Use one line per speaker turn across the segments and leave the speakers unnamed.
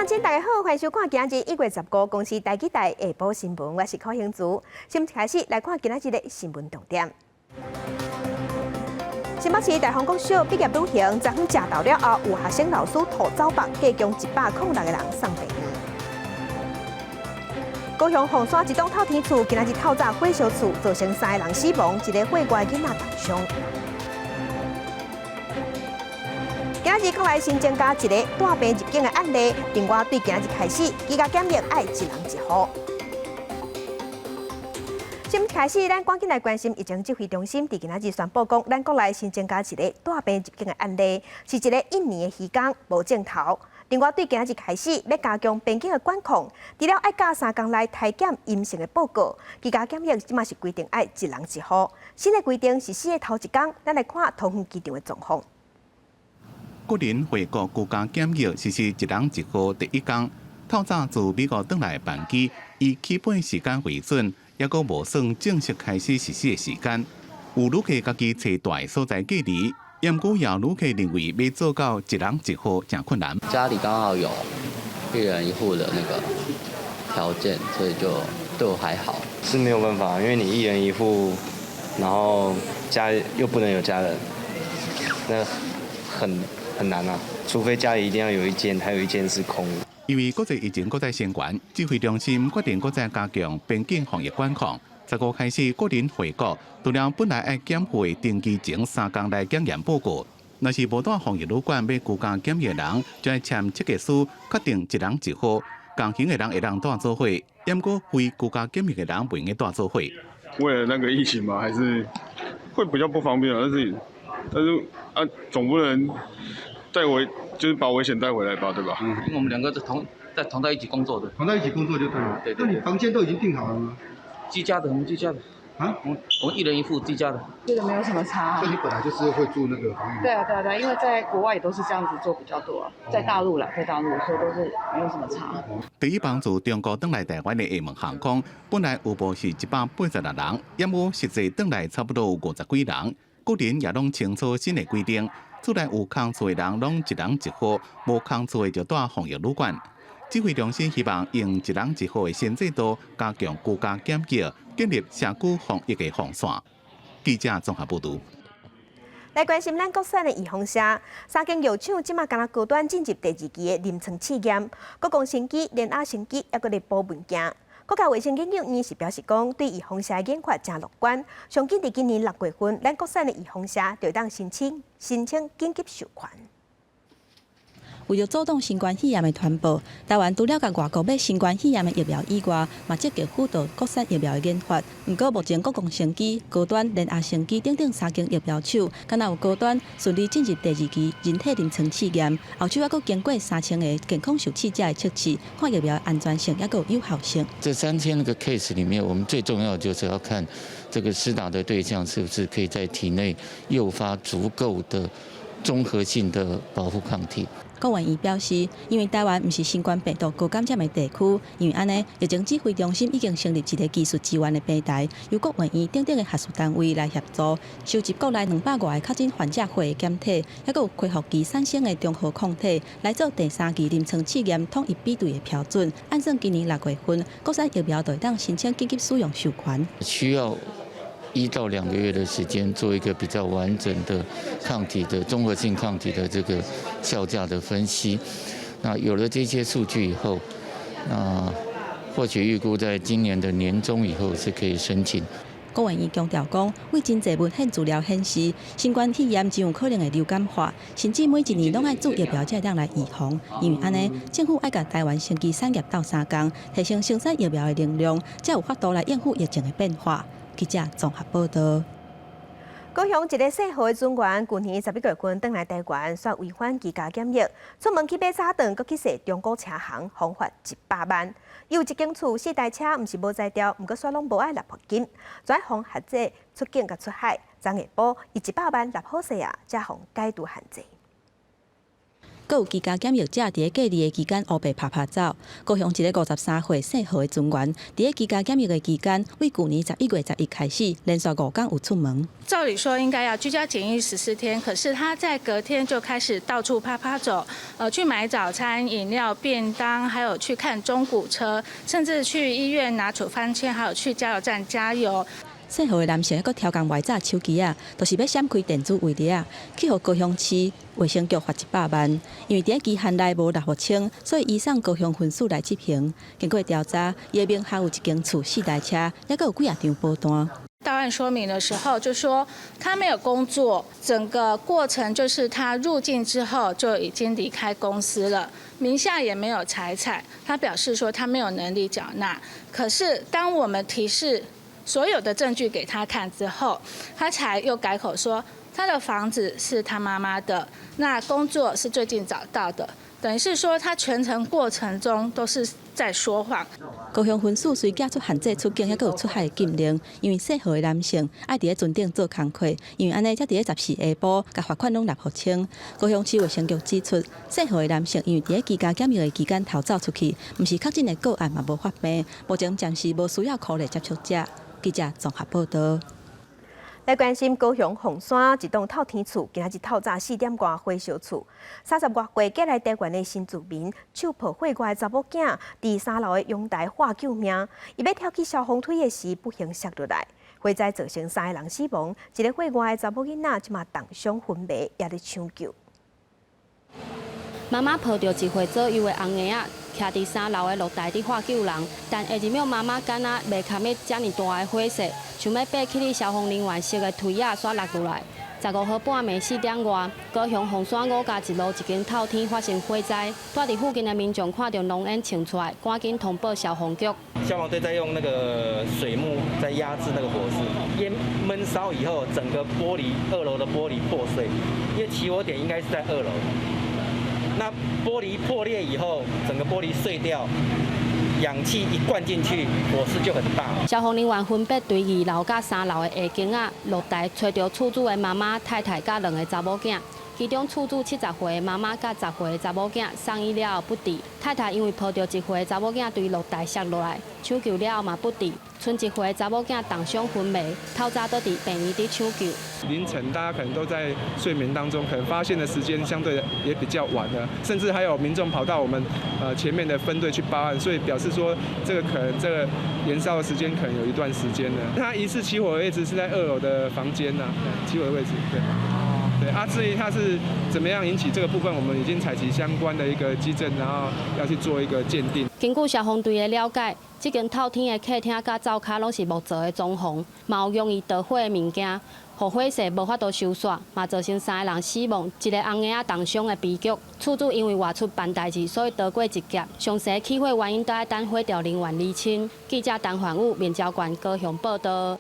鄉親大家好，歡迎收看今日1月15公視台語台下晡新聞，我是柯興祖。先開始來看今仔日的新聞重點。新北市大方國小畢業旅行，昨昏食豆了後，有學生老師吐走腹，共將106個人送病院。高雄鳳山一棟透天厝，今仔日透早火燒厝，造成三个人死亡，一个歲外囡仔重傷。今日國內新增加一個帶病入境的案例，另外對今日開始，居家檢疫愛一人一戶。新聞開始，咱趕緊來關心疫情指揮中心，佇今仔日宣布講，咱國內新增加一個帶病入境的案例，是一個印尼的漁工，無症頭。另外，對今仔日開始，欲加強邊境的管控，除了愛佮3工內篩檢陰性的報告，居家檢疫這馬是規定愛一人一戶。新的規定實施的頭一工，咱來看桃園機場的狀況。
國人回國居家檢疫實施一人一戶第一工，透早自美國轉來班機，以起飛時間為準，猶閣無算正式開始實施的時間。有旅客家己揣蹛的所在隔離，毋過也有旅客認為欲做到一人一戶誠困難。
家裡剛好有一人一戶的那個條件，所以就對我還好。
是沒有辦法，因為你一人一戶，然後家又不能有家人，那很難啊，除非家裡一定要有一間，還有一間是空的。
因為國際疫情閣再升懸，指揮中心決定閣再加強邊境防疫管控。15開始，國人回國，除了本來愛檢附的登機前3工內檢驗報告，若是無蹛防疫旅館欲居家檢疫的人，就愛簽切結書，確定一人一戶，仝型的人會當蹛做伙，毋過非居家檢疫的人袂用蹛做伙。
為了那個疫情嘛，還是會比較不方便，但是啊，總不能帶回，就是把危險帶回來吧，對吧？
嗯，因為我們兩個是同在一起工作的，
同在一起工作就對了。
對對。
那你房間都已經訂好了嗎？
居家的，我們居家的。
啊？
我們一人一戶居家的。
這個沒有什麼差。
所以你本來就是會住那個防疫。
對啊對啊對，因為在國外也都是這樣子做比較多啊，在大陸啦，在大陸，所以都是沒有什麼差。
第一班自中國轉來台灣的廈門航空，本來預報是186人，毋過實際轉來差不多有50幾人。國人也攏清楚新的規定，厝內有仝厝的人攏一人一戶，無仝厝的就蹛防疫旅館。指揮中心希望用一人一戶的新制度，加強居家檢疫，建立社區防疫的防線。記者綜合報導。
來關心咱國產的預防射，三間藥廠這馬敢若高端進入第二期的臨床試驗，國光生技、聯亞生技猶閣咧補文件。國家衛生研究院是表示講，對預防射研發誠樂觀，上緊佇今年6月份，咱國產的預防射就會當申請緊急授權。
為著阻擋新冠肺炎的傳播，台灣除了共外國買新冠肺炎的疫苗以外，嘛積極輔導國產疫苗的研發。毋過目前國光生技、高端、聯亞生技等等三間疫苗廠，敢若有高端順利進入第二期人體臨床試驗，後續猶閣經過3000個健康受試者的測試，看疫苗的安全性猶閣有效性。
這3000個 case 裡面，我們最重要就是要看這個施打的對象是不是可以在體內誘發足夠的綜合性的保護抗體。
國衛院表示，因為台灣毋是新冠病毒高感染的地區，因為按呢，疫情指揮中心已經成立一個技術支援的平台，由國衛院等等的學術單位來協助，收集國內200外個確診患者血的檢體，猶閣有恢復期產生的中和抗體，來做第三期臨床試驗統一比對的標準。按算今年6月份，國產疫苗就會當申請緊急使用授權。
需要1到2個月的時間，做一個比較完整的抗體的綜合性抗體的這個效價的分析。那有了這些數據以後，那或許預估在今年的年中以後是可以申請。
國衛院強調講，對真濟文獻資料顯示，新冠肺炎真有可能會流感化，甚至每一年攏愛注疫苗才會當來預防。因為按呢，政府愛共台灣生技產業鬥相共，提升生產疫苗的能量，才有法度來應付疫情的變化。記者綜合報道。
高雄一個姓何的船員，舊年11月份轉來台灣，煞違反居家檢疫，出門去買早頓，閣去踅中古車行，予罰100萬。伊有一間厝四台車，毋是無才調，毋過煞攏無愛納罰金，轉予限制出境佮出海。昨下晡以100萬納好勢啊，才予解除限制。
閣有居家檢疫者佇咧隔離的期間烏白趴趴走。高雄一个53歲姓何的船員，佇咧居家檢疫的期間，對舊年11月11開始，連續5天有出門。
照理說應該要居家檢疫14天，可是他在隔天就開始到處趴趴走，去買早餐、飲料、便當，還有去看中古車，甚至去醫院拿處方簽，還有去加油站加油。
姓何的男性閣刁工歪詐手機仔，就是欲閃開電子圍籬仔，去予高雄市衛生局罰100萬。因為佇咧期限內無納予清，所以移送高雄分署來執行。經過調查，伊的名下有一間厝、四台車，猶閣有幾仔張保單。
到案說明的時候就說他沒有工作，整個過程就是他入境之後就已經離開公司了，名下也沒有財產。他表示說他沒有能力繳納。可是當我們提示所有的證據給他看之後，他才又改口說他的房子是他媽媽的，那工作是最近找到的，等於是說他全程過程中都是在說謊。
高雄分署雖寄出限制出境，猶閣有出海的禁令，因為姓何的男性愛佇咧船頂做工課，因為按呢才佇咧14下晡共罰款攏納予清。高雄市衛生局指出，姓何的男性因為佇咧居家檢疫的期間逃走出去，毋是確診的個案嘛無發病，目前暫時無需要考慮接觸者。記者綜合報道。
來關心高雄鳳山一棟透天厝，今仔日透早4點外火燒厝，30外歲過來台灣的新住民，手抱火外的查某囝，佇3樓的陽台喊救命，伊欲跳去消防梯的時，不幸摔落來，火災造成三個人死亡，一个火外的查某囡仔這馬重傷昏迷，猶咧搶救。
媽媽抱著1歲左右的紅嬰仔，徛佇3樓的露台佇喊救人，但下一秒媽媽敢若袂堪得遮爾大的火勢，想欲爬起去消防人員設的梯仔，煞落落來。15號半暝4點外，高雄鳳山五家一路一間透天發生火災，蹛佇附近的民眾看著濃煙衝出來，趕緊通報消防局。
消防隊在用那個水幕在壓制那個火勢，煙悶燒以後，整個玻璃2樓的玻璃破碎，因為起火點應該是在2樓。那玻璃破裂以後，整個玻璃碎掉，氧氣一灌進去，火勢就很大。
消防人員分別對2樓佮3樓的下間仔露台揣著厝主的媽媽、太太佮兩个查某囝。其中厝主70歲的媽媽佮10歲的查某囝送醫了後不治，太太因為抱著1歲的查某囝對露台摔落來，搶救了後嘛不治，賰1歲的查某囝重傷昏迷，透早都佇病院佇搶救。
凌晨大家可能都在睡眠當中，可能發現的時間相對也比較晚了，甚至還有民眾跑到我們前面的分隊去報案，所以表示說這個可能這個燃燒的時間可能有一段時間了。它疑似起火的位置是在2樓的房間吶，起火的位置，對。對啊，至於它是怎麼樣引起這個部分，我們已經採集相關的一個跡證，然後要去做一個鑑定。
根據消防隊的了解，這間透天的客廳佮灶跤攏是木造的裝潢，嘛有容易著火的物件，予火勢無法度收煞，嘛造成三个人死亡，一个紅嬰仔重傷的悲劇。厝主因為外出辦代誌，所以逃過一劫。詳細起火原因都愛等火調人員釐清。記者陳焕武、面交縣高雄報道。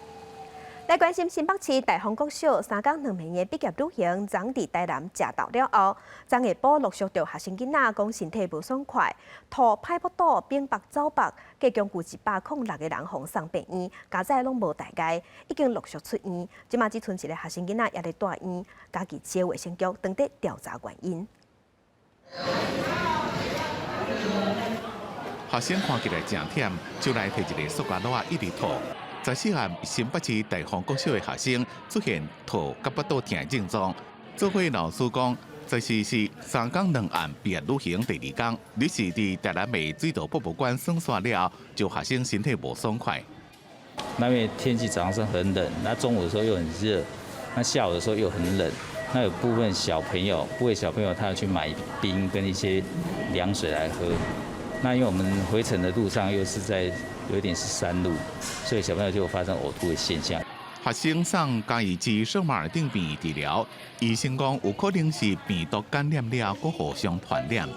來關心新北市大豐國小三工兩暝的畢業旅行，昨佇台南食豆了後，昨下晡陸續著學生囡仔講身體無爽快，吐歹腹肚、反腹走腹，計共有106個人予送病院，加載攏無大礙，已經陸續出院。這馬只賰一个學生囡仔猶咧蹛院，嘉義市衛生局正佇調查原因。
學生看起來誠忝，就來提一个塑膠袋一直吐。14號，新北市大豐國小的學生出現吐佮腹肚疼的症狀。做伙老師講，14是3工2暗畢業旅行第二工，你是佇台南的水道博物館耍煞了，就學生身體無爽快。
那因為天氣早上是很冷，那中午的時候又很熱，那下午的時候又很冷。那有部分小朋友，部分小朋友他要去買冰跟一些涼水來喝。那因為我們回程的路上又是在有一點是山路，所以小朋友就發生嘔吐的現象。
學生送嘉義市聖馬爾定病院治療，醫生講有可能是病毒感染了，閣互相傳染。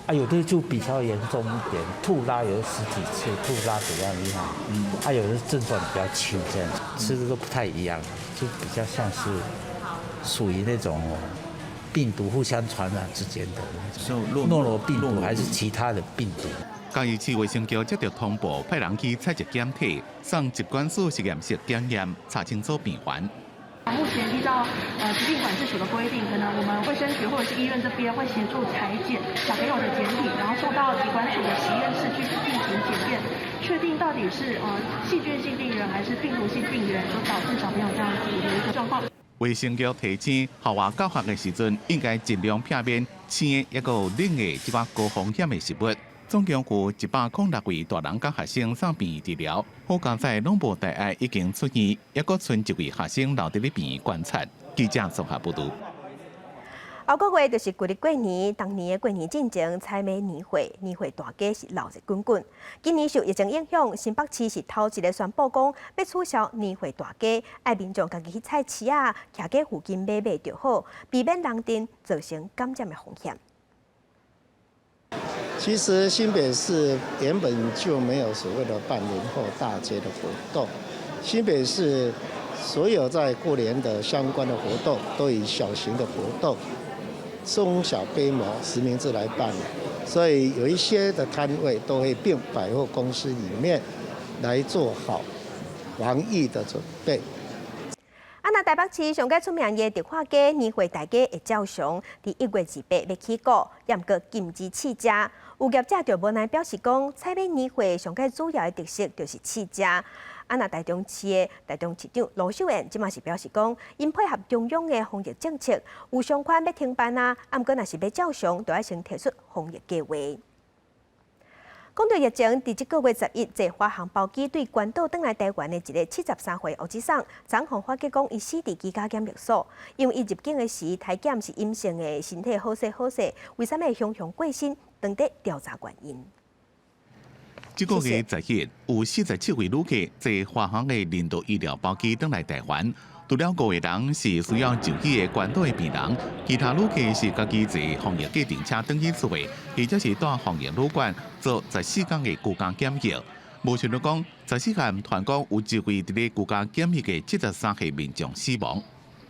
啊，有的就比較嚴重一點，吐拉有十幾次，吐拉比較厲害。啊，有的症狀比較輕，這樣子吃的都不太一樣，就比較像是屬於那種病毒互相傳染之間的諾羅病毒還是其他的病毒。
嘉義市衛生局接著通報，派人去採集檢體，送疾管署實驗室檢驗，查清楚病源。
目前依照疾病管制署的規定，可能我們衛生局或者是醫院這邊會協助採檢小朋友的檢體，然後送到疾管署的實驗室去進行檢驗，確定到底是細菌性病原還是病毒性病原所導致小朋友這樣子的一個狀況。
衛生局提醒，校外教學的時陣應該盡量避免生的抑閣冷的這款高風險的食物。總共有106位大人佮學生送病院治療，好佳哉攏無大礙，已經出院，抑閣賰一位學生留佇咧病院觀察。記者綜合報導。
後個月就是舊曆過年，當年的過年進前，採買年貨，年貨大街是鬧熱滾滾。今年受疫情影響，新北市是頭一个宣布講欲取消年貨大街，愛民眾家己去菜市仔，徛街附近買買就好，避免人陣造成感染的風險。
其實新北市原本就沒有所謂的辦年貨大街的活動，新北市所有在過年的相關的活動都以小型的活動、中小規模實名制來辦，所以有一些的攤位都會併百貨公司裡面來做好防疫的準備。
啊，若台北市上蓋出名的迪化街年貨大街會照常，佇1月28欲起鼓，也毋過禁止試食。有業者就無奈表示講，採買年貨上蓋主要的特色就是試食。啊，若台中市的台中市長盧秀燕這馬是表示講，𪜶配合中央的防疫政策，有相關欲停辦啊，啊，毋過若是欲照常，就愛先提出防疫計劃。講到疫情，佇這個月11，坐華航包機對關島轉來台灣的一个73歲歐吉桑，昨昏發覺講伊死佇居家檢疫所，因為伊入境的時體檢是陰性的，身體好勢好勢，為啥物會雄雄過身？正佇調查原因。
這個月11，有47位旅客坐華航的人道醫療包機轉來台灣，除了五個人是需要就醫的關島的病人，其他旅客是家己坐防疫計程車轉去厝的，或者是蹛防疫旅館做14天的居家檢疫。無想到講，14號傳講有一位佇咧居家檢疫的73歲民眾死亡。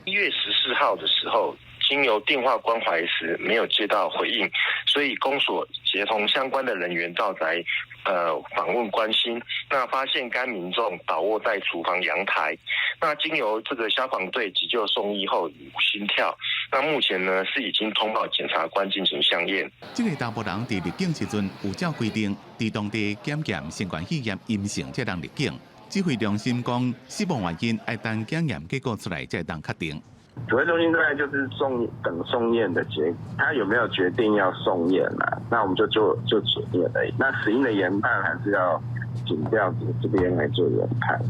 1月14號的時候，經由電話關懷時沒有接到回應，所以公所協同相關的人員到宅，訪問關心，那發現該民眾倒臥在廚房陽台，那經由這個消防隊急救送醫後已無心跳，那目前呢是已經通報檢察官進行相驗。
這个查埔人佇入境時陣有照規定，佇當地檢驗新冠肺炎陰性才通入境。指揮中心講，死亡原因愛等檢驗結果出來才會當確定。
指揮中心大概就是送等送驗的結，他有沒有決定要送驗嘛？那我們就做就檢驗而已。那死因的研判還是要檢調這邊來做研判。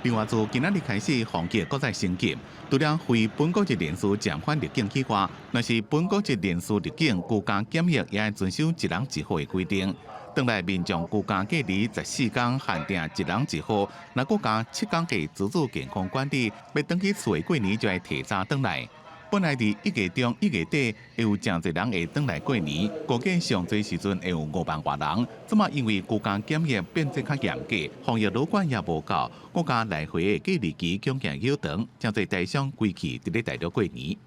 另外，自今仔日開始，防疫閣再升級，除了非本國籍人士暫緩入境以外，若是本國籍人士入境居家檢疫，也愛遵守一人一戶的規定。轉來民眾居家隔離14天，限定一人一戶，若閣加7天的自主健康管理，欲轉去厝的過年就愛提早轉來。本來佇1月中、1月底會有誠濟人會轉來過年，估計上濟時陣會有5萬外人。這馬因為居家檢疫變得較嚴格，防疫旅館也無夠，閣加來回的隔離期恐驚延長，誠濟台商規氣佇咧大陸過年。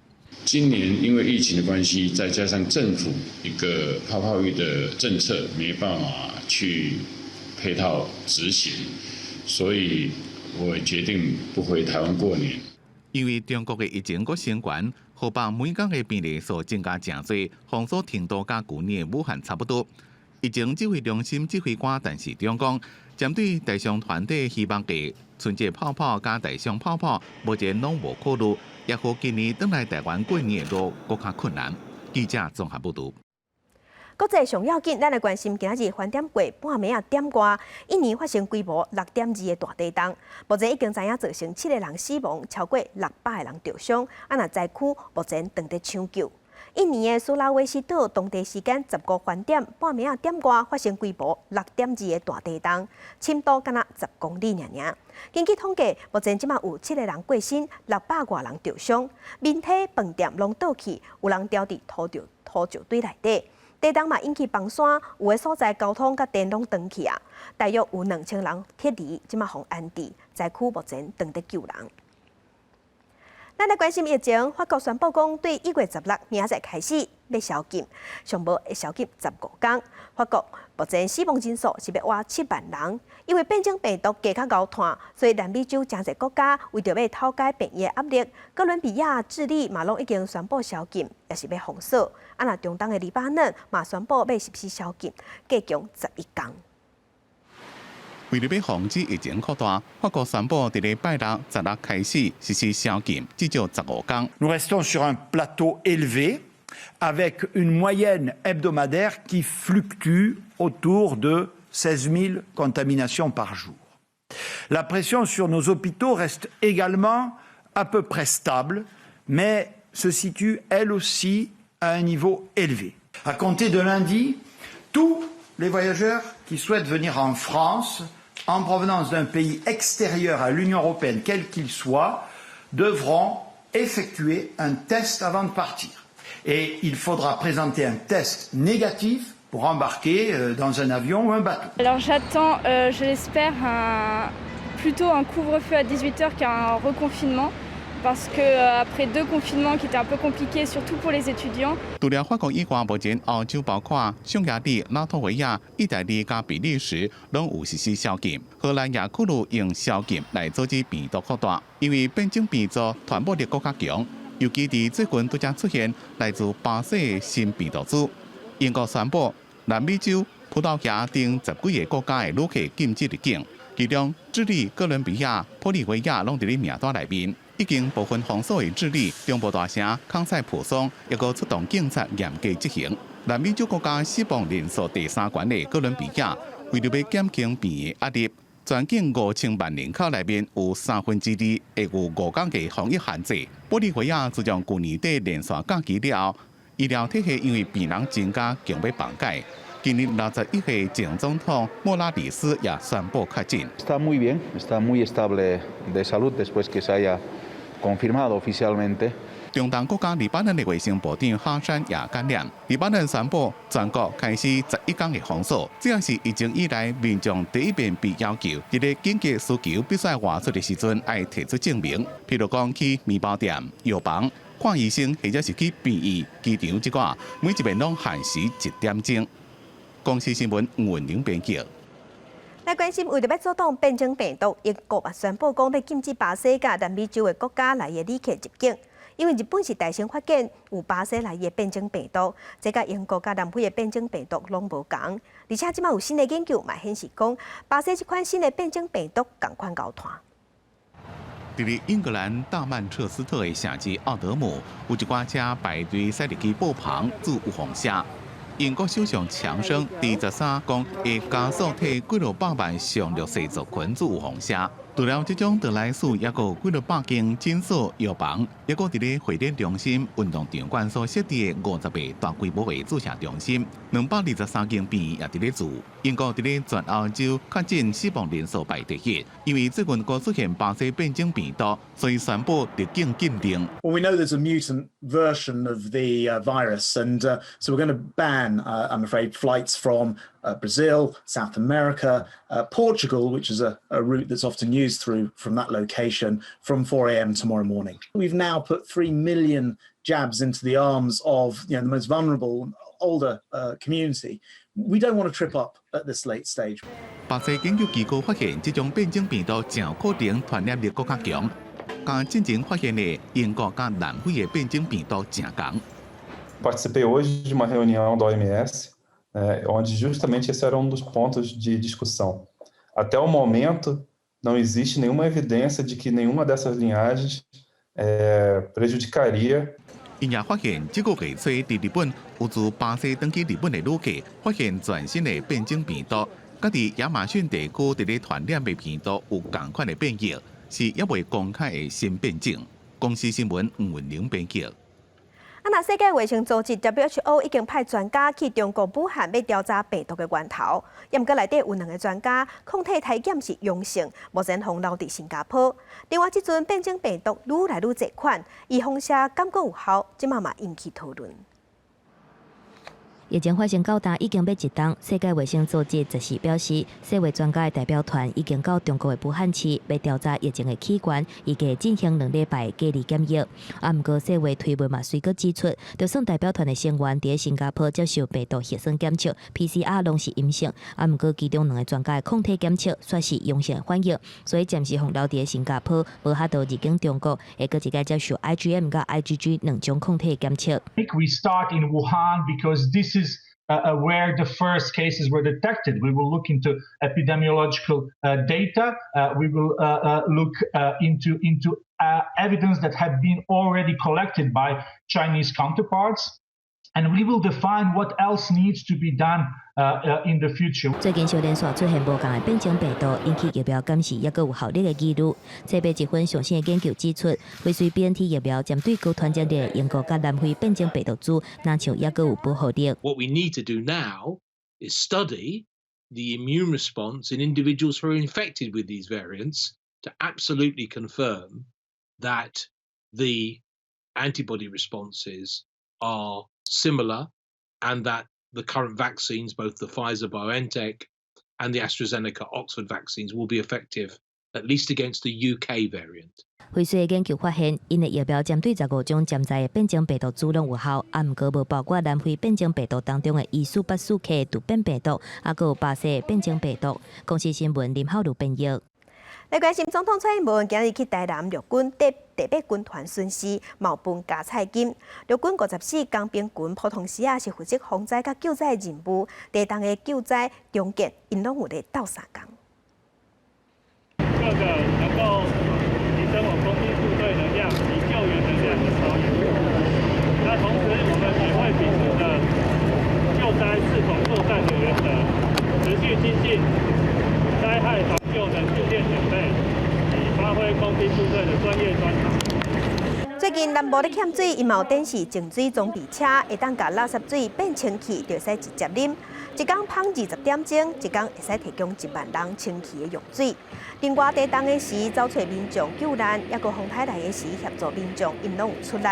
今年因為疫情的關係，再加上政府一個泡泡浴的政策沒辦法去配套執行，所以我決定不回台灣過年。
因為中國的疫情閣升懸，河北每工的病例數增加誠濟，封鎖程度佮舊年的武漢差不多。疫情指揮中心指揮官陳時中講，針對台商團體希望的春節泡泡佮台商泡泡，目前攏無考慮，也予今年轉來台灣過年的路閣較困難。記者綜合報導。
國際上要緊，咱來關心今仔日翻點過半暝仔點外，印尼發生規模6.2的大地動，目前已經知影造成七个人死亡，超過600個人著傷。啊，若災區目前正佇搶救。印尼的蘇拉威西島當地時間15翻點半暝仔點外發生規模6.2的大地動，深度敢若10公里爾爾。根據統計，目前這馬有七個人過身，600外人著傷，民體飯店攏倒去，有人牢佇土石堆內底。地動嘛引起崩山，有的所在交通佮電攏斷去啊。大約有2000人撤離，這馬予安置，災區目前正佇救人。咱來關心疫情，法國宣布講，對1月16明仔載開始欲宵禁，上無會宵禁15工。法國目前死亡人數是欲倚7萬人，因為變種病毒加較𠢕傳，所以南美洲誠濟國家為著欲透解變異的壓力，哥倫比亞、智利嘛攏已經宣布宵禁，抑是欲封鎖。啊，若中東的黎巴嫩嘛宣布欲實施宵禁，加強11工。
為著欲防止疫情擴大，法國宣布佇禮拜六十六開始實施宵禁，至少15工。
Nous restons sur un plateau élevé, avec une moyenne hebdomadaire qui fluctue autour de 16 000 contaminations par jour. La pression sur nos hôpitaux reste également à peu près stable, mais se situe elle aussi à un niveau élevé. À compter de lundi, tous les voyageurs qui souhaitent venir en France en provenance d'un pays extérieur à l'Union européenne, quel qu'il soit, devront effectuer un test avant de partir. Et il faudra présenter un test négatif pour embarquer dans un avion ou un bateau.
Alors j'attends, je l'espère, plutôt un couvre-feu à 18h qu'un reconfinement parce que après deux confinements qui étaient un peu compliqués, surtout pour les étudiants.
除了法國以外，目前歐洲包括匈牙利、拉脫維亞、意大利佮比利時，攏有實施宵禁。荷蘭也考慮用宵禁來阻止病毒擴大，因為變種病毒傳播力閣較強。尤其佇最近拄才出現來自巴西的新病毒株。英國宣布，南美洲、葡萄牙等十幾个國家的旅客禁止入境，其中智利、哥倫比亞、玻利維亞攏佇咧名單內面。已經部分封鎖的智利中部大城康塞普松，抑閣出動警察嚴格執行。南美洲國家死亡人數第三懸的哥倫比亞，為著欲減輕病的壓力，全境5000萬人口內面有二會有5工的防疫限制。玻利維亞自從舊年底連續假期了後，醫療體系因為病人增加，強欲崩解。今年61歲前總統莫拉里斯也宣布確診。
Está muy bien, está muy estable de salud después que se haya confirmado oficialmente.
中東國家黎巴嫩的衛生部長哈山也感染。黎巴嫩宣布全國開始11工的封鎖，這也是疫情以來民眾第一遍被要求，佇咧緊急需求必須外出的時陣，愛提出證明。譬如講去麵包店、藥房、看醫生，或者是去病院、機場這寡，每一遍攏限時1點鐘。公視新聞吳文玲編輯。
來關心，為著欲阻擋變種病毒，英國嘛宣布講欲禁止巴西佮南美洲的國家來的旅客入境。因為日本是頭先發現有巴西來的變種病毒，這佮英國佮南非的變種病毒攏無仝。而且這馬有新的研究嘛顯示講，巴西這款新的變種病毒仝款𠢕傳。
佇咧英格蘭大曼徹斯特的城市奧德姆，有一寡車排隊駛入去布棚注預防射。英國首相強生佇13講會加速替幾落百萬上弱勢族群注預防射。除了這種得來速，抑閣有幾落百間診所、藥房，抑閣佇咧會展中心、運動場館所設置的50個大規模的注射中心，223間病院也佇咧注。英國佇咧全歐洲確診死亡人數排第一，因為最近閣出現巴西變種病毒，所以宣布入境禁令。
Well, we know there's a mutant version of the virus, and so we're going to ban, I'm afraid, flights from Brazil, South America, Portugal, which is a route that's often used through from that location, from 4 a.m. tomorrow morning. We've now put 3 million jabs into the arms of the most vulnerable older community. We don't want to trip up at this late stage.
巴西研究機構發現，這種變種病毒誠有可能傳染力閣較強，佮進前發現的英國佮南非的變種病毒誠仝。
Participei hoje de uma reunião da OMS, onde justamente esse era um dos pontos de discussão. Até o momento, não existe nenhuma evidência de que nenhuma dessas linhagens prejudicaria.
𪜶也發現，這個月初佇日本有自巴西轉去日本的旅客發現全新的變種病毒，佮佇亞馬遜地區佇咧傳染的病毒有仝款的變異，是猶未公開的新變種。公視新聞吳文玲編輯。
啊，若世界衛生組織 WHO 已經派專家去中國武漢欲調查病毒的源頭，毋過內底有兩个專家抗體篩檢是陽性，目前予留佇新加坡。另外，這陣變種病毒愈來愈濟款，預防射敢閣有效，這馬嘛引起討論。
疫情發生到今已經欲一冬，世界衛生組織14表示，世衛專家的代表團已經到中國的武漢市，欲調查疫情的起源，預計進行2禮拜隔離檢疫。啊，毋過世衛推文嘛，隨閣指出，就算代表團的成員佇新加坡接受病毒核酸檢測 PCR 攏是陰性，啊，毋過其中兩个專家的抗體檢測煞是陽性反應，所以暫時予留佇新加坡，無法度入境中國，會閣一擺接受 IgM 佮 IgG 兩種抗體檢測。
We start in Wuhan because this is where the first cases were detected. We will look into epidemiological data. We will look into evidence that had been already collected by Chinese counterparts. And we will define what else needs to be done in the future.
最近小連續出現無仝的變種病毒，引起疫苗敢是猶閣有效力的疑慮。冊八一份上新的研究指出，輝瑞 BNT 疫苗針對高傳染力的英國佮南非變種病毒株，若像猶閣有保護力。
What we need to do now is study the immune response in individuals who are infected with these variants to absolutely confirm that the antibody responses are similar and that the current vaccines, both the Pfizer BioNTech and the AstraZeneca Oxford vaccines, will be effective at least against the UK variant.
輝瑞的研究發現，𪜶的疫苗針對15種潛在的變種病毒株攏有效，啊，毋過無包括南非變種病毒當中的E484K 突變病毒，啊，閣有巴西的變種病毒。公視新聞林浩如編譯。
來關心總統蔡英文今日去台南陸軍第第八軍團巡視，嘛分加菜金。陸軍54工兵群普通時啊是負責防災佮救災的任務，地動的救災重建，𪜶攏有咧鬥相共。
各個能夠提升我工兵部隊能量及救援能量的操演。那同時，我們也會秉持著救災視同作戰的原則，持續精進災害防救的訓練準備，以發揮工兵部隊的專業專長。
最近南部咧欠水，𪜶嘛有展示淨水裝備車，會當共垃圾水變清氣，就會使直接啉。一工芳20點鐘，一工會使提供1萬人清氣的用水。另外，地動的時走揣民眾救難，抑閣風颱來的時協助民眾，𪜶攏有出力。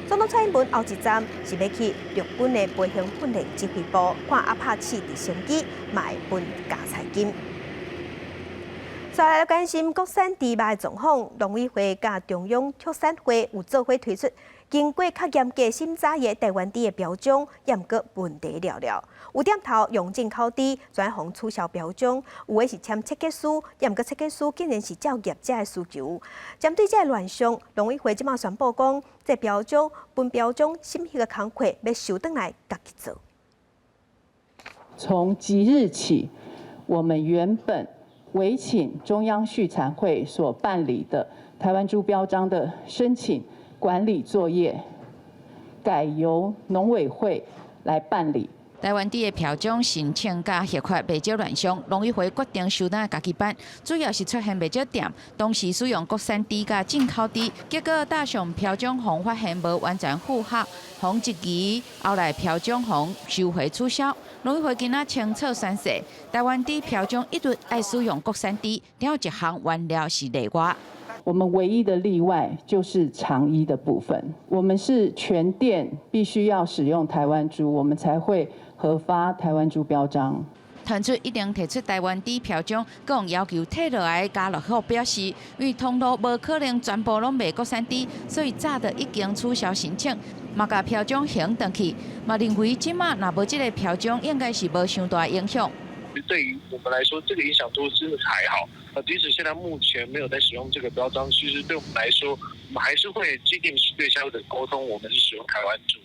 總統蔡英文後一站是欲去陸軍的飛行訓練指揮部，看阿帕契直升機，嘛會分加菜金。再來關心國產豬肉的狀況，農委會佮中央畜產會有做伙推出經過較嚴格審查的台灣豬的標章，毋過問題寥寥。有店頭用進口豬，轉予取消標章；有的是簽切結書，毋過切結書竟然是照業者的需求。針對這个亂象，農委會這馬宣布講，這標章分標章審核的工課欲收轉來家己做。
從即日起，我們原本委請中央畜產會所辦理的台灣豬標章的申請管理作業，改由農委會來辦理。
台灣豬的標章申請佮核發袂少亂象，農委會決定收轉來家己辦，主要是出現袂少店同時使用國產豬佮進口豬，結果搭上標章予發現無完全符合，予質疑，後來標章予收回取消。農委會今仔清楚宣示，台灣豬標章一律愛使用國產豬，只有一項原料是例外。
我們唯一的例外就是腸衣的部分，我們是全店必須要使用台灣豬，我們才會核發台灣豬標章。
傳出一定提出台灣豬標章，閣要求退落來家樂福表示，因為通路無可能全部攏賣國產豬，所以早就已經取消申請，嘛共標章還轉去，嘛認為這馬若無這个標章，應該是無傷大影響。
對於我們來說，這個影響都真的還好。即使現在目前沒有在使用這個標章，其實對我們來說，我們還是會盡量對消費者溝通，我們是使用台灣豬。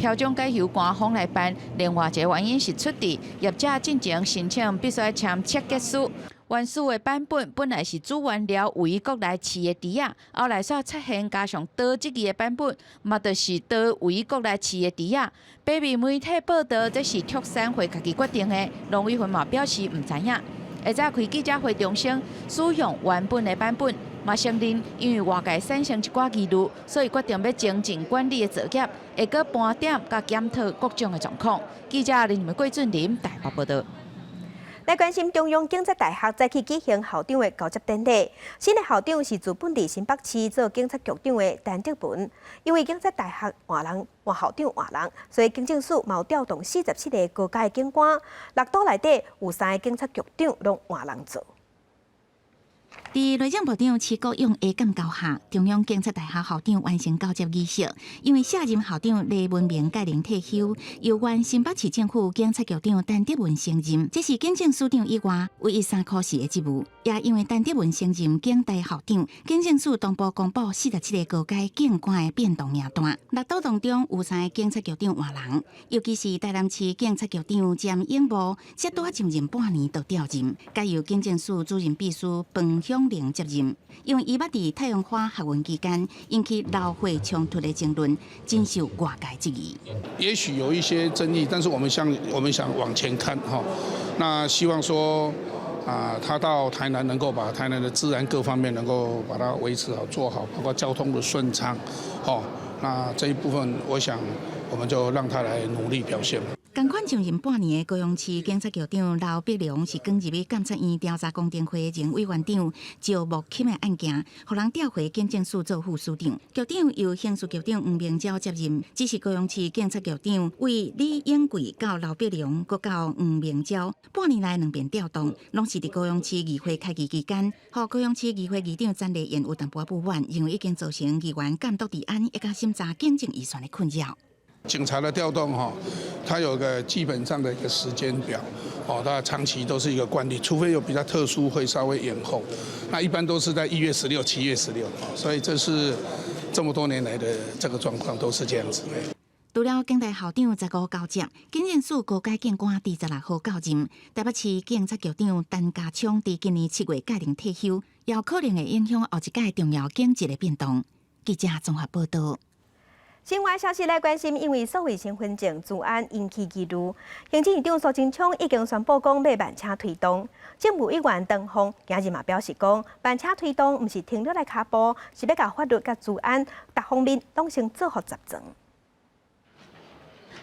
標章改由官方來辦，另外一個原因是出佇業者進前申請必須簽切結書。原始的版本本來是主原料為國內飼的豬仔，後來煞出現加上多質疑的版本，嘛就是多為國內飼的豬仔。北面媒體報道，這是畜產會家己決定的，農委會嘛表示毋知影。下早開記者會重申，使用原本的版本，嘛承認因為外界產生一寡疑慮，所以決定欲精進管理的作業，會閣盤點佮檢討各種的狀況。記者林玫桂俊林台北報道。
來關心中央警察大學再去舉行校長的交接典禮。新的校長是自本佇新北市做警察局長的陳德文。因為警察大學換人換校長換人，所以警政署嘛有調動47個高階警官。六都內底有三个警察局長攏換人做。
佇內政部長徐國勇的監教下，中央警察大學校長完成交接儀式。因為卸任校長黎文明屆齡退休，由原新北市政府警察局長陳德文升任，這是警政署長以外唯一三科室的職務。也因為陳德文升任警大校長，警政署同步公布47個高階警官的變動名單。六都當中有三个警察局長換人，尤其是台南市警察局長詹永模，才拄仔上任半年就調任，改由警政署主任秘書彭香玲接任，因為伊捌佇太陽花學運期間引起流血衝突的爭論，真受外界質疑。
也許有一些爭議，但是我們想往前看哈，那希望說啊，他到台南能夠把台南的治安各方面能夠把它維持好、做好，包括交通的順暢，吼，那這一部分，我想我們就讓他來努力表現。
仝款上任半年的高雄市警察局長劉碧龍是剛入去監察院調查公聽會前委員長趙木欽的案件，予人調回警政署做副署長。局長由刑事局長黃明昭接任，只是高雄市警察局長為李永貴到劉碧龍，閣到黃明昭，半年來兩遍調動，攏是佇高雄市議會開議期間，予高雄市議會議長詹麗燕有淡薄仔不滿，認為已經造成議員監督治安，以及審查警政預算的困擾。
警察的調動，哈，它有個基本上的一個時間表，哦，它長期都是一個慣例，除非有比較特殊，會稍微延後。那一般都是在1月16、7月16，所以這是這麼多年來的這個狀況都是這樣子。
除了警大校長15交接，警政署高階警官佇16號到任，台北市警察局長陳家聰佇今年7月屆齡退休，有可能會影響後一屆重要警職的變動。記者綜合報道。
新聞消息來關心，因為數位身份證資安引起疑慮，行政院長蘇貞昌已經宣布講欲慢車推動。政務委員唐鳳今日嘛表示講，慢車推動毋是停落來跤步，是欲共法律佮資安逐方面攏先做予十全。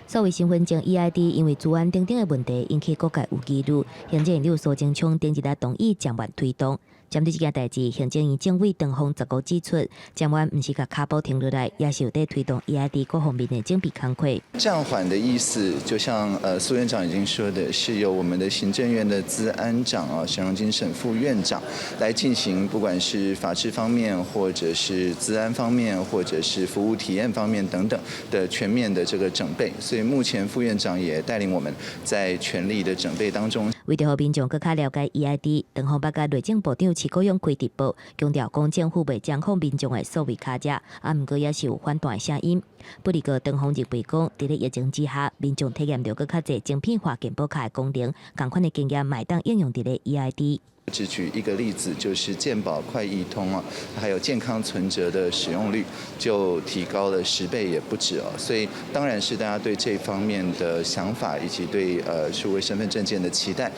數位身份證 EID 因為資安等等的問題，引起各界有疑慮。行政院長蘇貞昌頂日同意暫緩推動。針對這件代誌，行政院政委唐鳳15指出，暫緩毋是共跤步停落來，也是有佇推動 EID 各方面的準備工課。
暫緩的意思，就像蘇院長已經說的，是由我們的行政院的資安長啊，沈榮津沈副院長來進行，不管是法制方面，或者是資安方面，或者是服務體驗方面等等的全面的這個整備。所以目前副院長也帶領我們在全力的整備當中。
為著予民眾閣較了解 EID，唐鳳捌佮內政部長徐國勇開直播，強調講政府袂掌控民眾的數位跤跡，啊，毋過也是有反彈的聲音。不過，唐鳳認為講，佇咧疫情之下，民眾體驗著閣較濟晶片化健保卡的功能，仝款的經驗嘛會當應用佇咧 EID。
只舉一個例子，就是健保快易通啊，還有健康存摺的使用率就提高了10倍也不止哦。所以當然是大家對這方面的想法以及對數位身份證件的期待，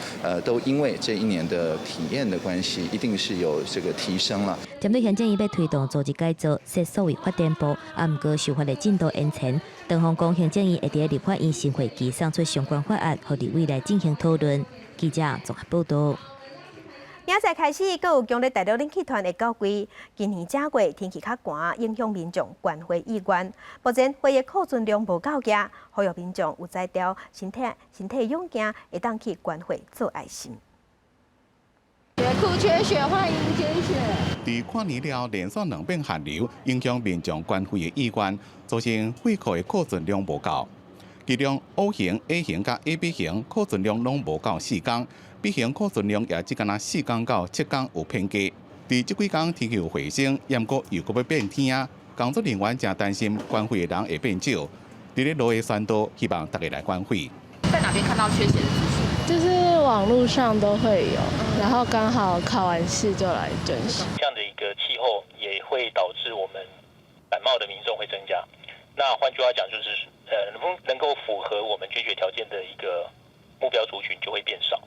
都因為這一年的體驗的關係，一定是有這個提升了。
針對行政院欲推動組織改造，設數位發展部，啊，毋過修法的進度延前。唐鳳講，行政院會佇立法院新會期送出相關法案，予立委來進行討論。記者綜合報道。
明仔載開始，閣有強烈大陸冷氣團會到櫃。今年正月天氣較寒，影響民眾捐血意願。目前血液庫存量無夠額，呼籲民眾有才調、身體勇健，會當去捐血做愛心。
血庫缺血，歡迎捐血。
佇跨年了，連續兩遍寒流，影響民眾捐血的意願，造成血庫的庫存量無夠。其中 O 型、A 型佮 AB 型庫存量攏無夠4工，B 型庫存量也只干焦4工到7工有偏低。佇這幾工天氣有回升，毋過又閣欲變天啊！工作人員誠擔心捐血的人會變少。佇咧路的宣導，希望大家來捐血。
在哪邊看到缺血的資訊？
就是網路上都會有，然後剛好考完試就來捐血。
這樣的一個氣候也會導致我們感冒的民眾會增加。那換句話講，就是能不能夠符合我們捐血條件的一個目標族群就會變少。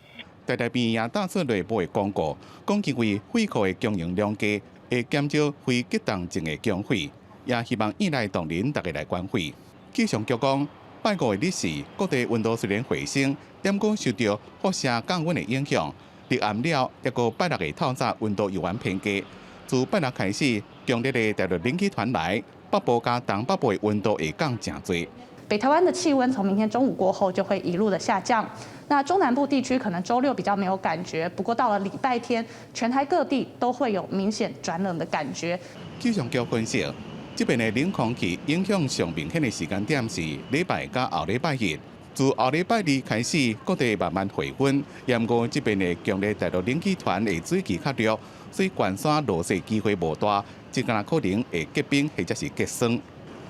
台大醫院也打出內部的廣告，講因為血庫的供應量低，會減少非急重症的供血，也希望院內同仁大家來捐血。氣象局講，拜五的日時，各地溫度雖然回升，毋過受著輻射降溫的影響，入暗了，抑閣拜六的透早溫度猶原偏低。自拜六開始，強烈的大陸冷氣團來，北部佮東北部的溫度會降誠濟。
北台灣的氣溫從明天中午過後就會一路的下降，那中南部地區可能週六比較沒有感覺，不過到了禮拜天，全台各地都會有明顯轉冷的感覺。
氣象局分析，這邊的冷空氣影響上明顯的時間點是禮拜佮後禮拜日，自後禮拜二開始，各地慢慢回溫。毋過這邊的強烈大陸冷氣團的水汽較弱，所以懸山落雪機會無大，這敢若可能會結冰或者是結霜。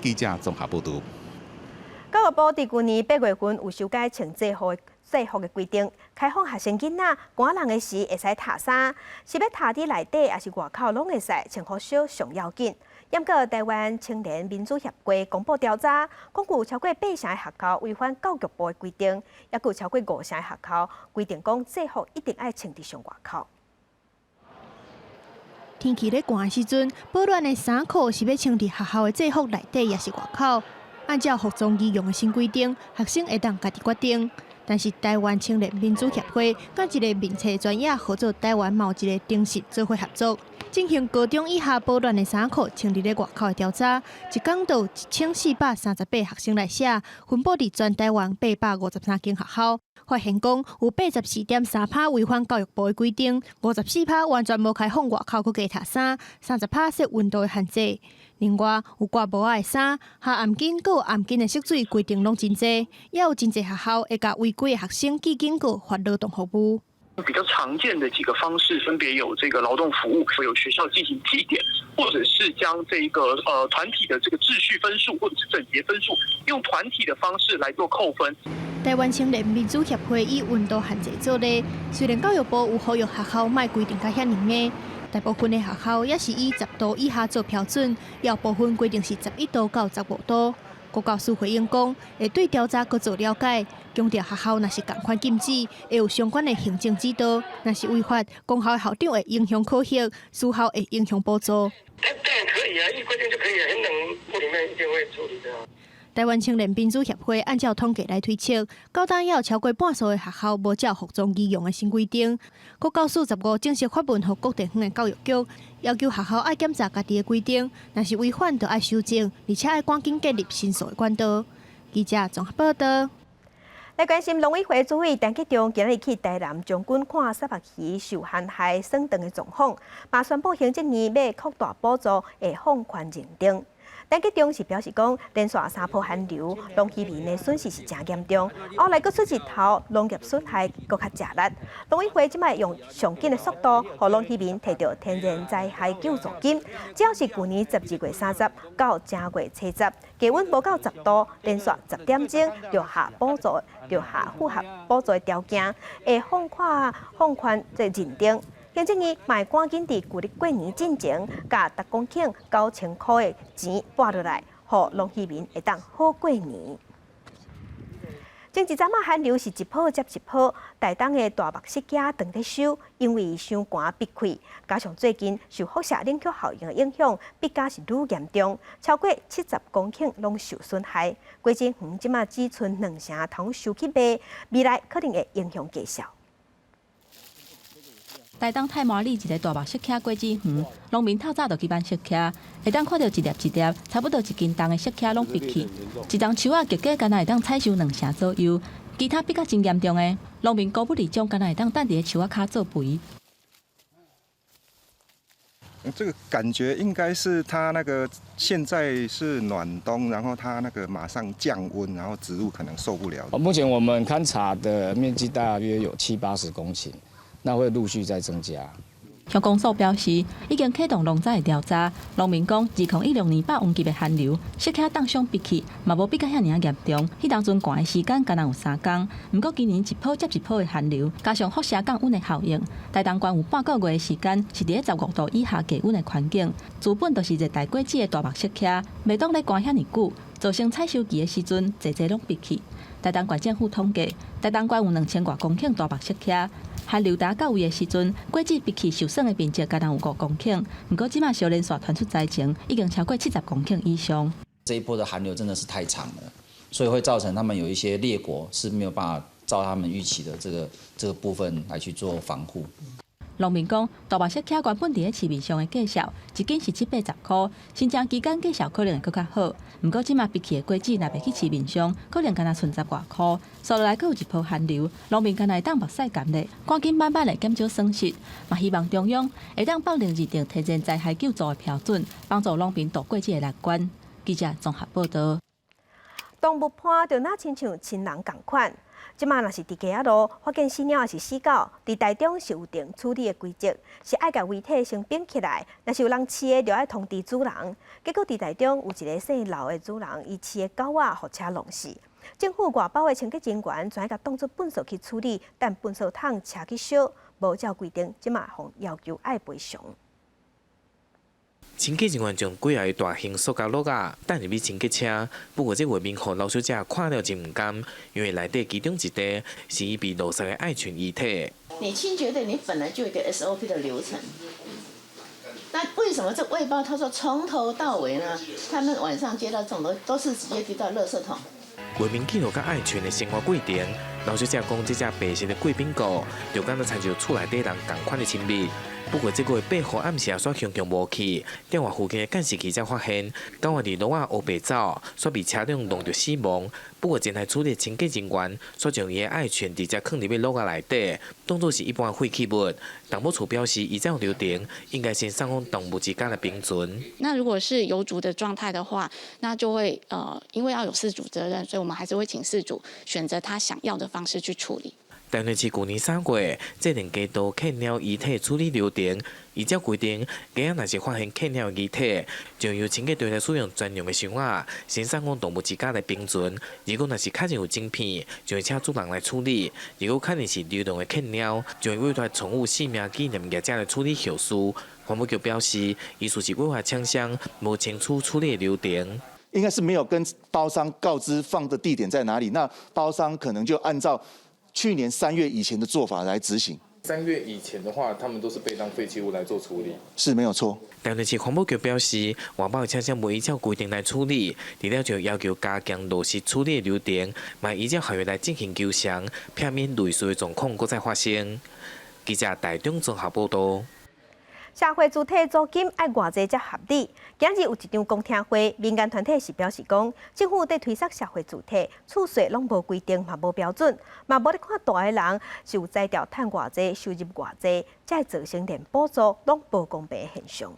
記者綜合報導。
教育部佇舊年8月份有修改穿制服的規定，開放學生囡仔寒冷的時會使脫衫，是欲脫佇內底抑是外口攏會使，穿好少上要緊。毋過台灣青年民主協會公布調查，講有超過八成的學校違反教育部的規定，抑閣有超過五成的學校規定講制服一定愛穿佇上外口。
天氣咧寒的時陣，保暖的衫褲是欲穿佇學校的制服內底，抑是外口？按照服裝儀容的新規定，學生會當家己決定。但是台灣青年民主協會佮一个面冊專頁號做台灣某一个誠實做伙合作，進行高中以下保暖的衫褲穿佇咧外口的調查，一工就1438學生來寫，分布佇全台灣853間學校，發現講有84.3%違反教育部的規定，54%完全無開放外口閣加脫衫，30%設溫度的限制。另外，有掛帽仔的衫、下頷巾、閣有頷巾的色水規定攏真濟，也有真濟學校會共違規的學生記警告、罰勞動服務。
比較常見的幾個方式，分別有這個勞動服務，有學校進行記點，或者是將這個團體的這個秩序分數，或者是整潔分數，用團體的方式來做扣分。
台灣青年民主協會以溫度限制做例，雖然教育部有呼籲學校莫規定甲遐爾嚴，大部分的學校也是以10度以下做標準，也有部分規定是11度到15度。國教署回應講，會對調查閣做了解，強調學校若是仝款禁止，會有相關的行政指導；若是違法，公校的校長會影響考核，私校會影響補助。
當然可以啊，依規定就可以，行政部裡面一定會處理的。
台灣青年民主協會按照統計來推測，到今也有超過半數的學校無照服裝儀容的新規定。國教署15正式發文予各地方的教育局，要求學校愛檢查家己的規定，若是違反，就愛修正，而且愛趕緊建立申訴的管道。記者綜合報導。
來關心農委會主委陳吉仲今日去台南將軍看虱目魚受旱害損長的狀況，嘛宣布行政院欲擴大補助，會放寬認定。陳吉仲是表示講，連續三波寒流，農漁民的損失是誠嚴重。後來閣出日頭，農業損害閣較食力。農委會這擺用上緊的速度，予農漁民提著天然災害救助金。只要是舊年12月30到正月初10，低溫無到10度，連續10點鐘就合補助，就合符合補助的條件，會放寬這認定。行政院嘛會趕緊佇舊曆過年進前，共逐公頃9000箍的錢撥落來，予農漁民會當好過年。前一陣仔寒流是一波接一波，台東的大目釋迦當咧收，因為傷寒閉氣，加上最近受輻射冷卻效應的影響，閉甲是愈嚴重，超過70公頃攏受損害。果子園這馬只賰兩成通收去賣，未來可能會影響價數。
台東太麻里一个大目釋迦果子園，農民透早就去挽釋迦，會當看著一粒一粒，差不多一斤重的釋迦攏閉去。一叢樹仔結果干焦會當採收兩成左右，其他閉甲真嚴重的，農民高不離種，干焦會當等佇咧樹仔跤做肥。
這個感覺應該是它那個現在是暖冬，然後它那個馬上降溫，然後植物可能受不了。
目前我們勘察的面積大約有七八十公頃。那會陸續再增加。
鄉公所表示，已經啟動農災的調查。農民講，2016年霸王級的寒流，釋迦凍傷閉去，嘛無比較遐爾嚴重。彼當陣寒的時間，干焦有3工。毋過今年一波接一波的寒流，加上輻射降溫的效應，台東縣有半個月的時間是佇咧15度以下低溫的環境。主本就是熱帶果子的大目釋迦，袂當咧寒遐爾久，造成採收期的時陣，濟濟攏閉去。台東縣政府統計，台東縣有2000外公頃大目釋迦。寒流達到位的時陣，果子閉去受損的面積干焦有5公頃。毋過這馬小連續傳出災情，已經超過70公頃以上。
這一波的寒流真的是太長了，
所以會造成他們有一些裂果是沒有辦法照他們預期的這個部分來去做防護。
農民講，大白色梘原本佇咧市面上的價數，一斤是七八十箍，申請期間價數可能會閣較好。毋過這馬廢棄的果子若賣去市面上，可能干焦賰十外箍。紲落來閣有一波寒流，農民干焦會當目屎乾咧，趕緊慢慢來減少損失。嘛希望中央會當放認定天然災害救助的標準，幫助農民渡過這个難關。記者綜合報導。
動物伴就若親像親人仝款，這馬若是佇街仔路發現死貓抑是死狗，佇台中是有定處理的規則，是愛共遺體先冰起來，若是有人飼的，就愛通知主人。結果佇台中有一个姓劉的主人，伊飼的狗仔予車弄死，政府外包的清潔人員全共當作糞埽去處理，等糞埽桶車去燒，無照規定，這馬予要求愛賠償。
清潔人員將幾仔个大型塑膠簍仔擲入去清潔車，不過這畫面予劉小姐看了真毋甘，因為內底其中一塊是伊被路殺的愛犬遺體。
你清潔隊，你本來就有一個 SOP 的流程，那為什麼這外包？他說從頭到尾呢，他們晚上接到這種都是直接丟到垃圾桶。
畫面記錄佮愛犬的生活過程，劉小姐講，這隻白色的貴賓狗就敢若親像厝內底人仝款的親密。不過這個月8號暗時煞雄雄無去，電話附近的監視器才發現，狗仔佇路仔烏白走，煞被車輛撞著死亡。不過前來處理清潔人員，煞將伊的愛犬直接囥入去簍仔內底，當作是一般廢棄物。動保處表示，依照流程，應該先送往動物之家來冰存。
那如果是有主的狀態的話，那就會因為要有飼主責任，所以我們還是會請飼主選擇他想要的方式去處理。
台南市舊年3月制定街道犬貓遺體處理流程，依照規定，街仔若是發現犬貓遺體，就由清潔隊來使用專用的箱仔，先送往動物之家來冰存。如果若是確認有晶片，就會請主人來處理；如果確認是流浪的犬貓，就會委託寵物性命紀念業者來處理後事。環保局表示，疑似是委託廠商無清楚處理的流程，
應該是沒有跟包商告知放的地點在哪裡，那包商可能就按照去年3月以前的做法來執行。
3月以前的話，他們都是被當廢棄物來做處理，
是沒有錯。
台南市環保局表示，外包廠商無依照規定來處理，除了就要求加強落實處理的流程，嘛依照合約來進行求償，避免類似的狀況閣再發生。記者台中綜合報導。
社會住宅租金愛偌濟才合理？今日有一場公聽會，民間團體是表示講，政府佇推捒社會住宅，厝稅攏無規定，嘛無標準，嘛無咧看蹛的人是有才調趁偌濟，收入偌濟，才會造成連補助攏無公平的現象。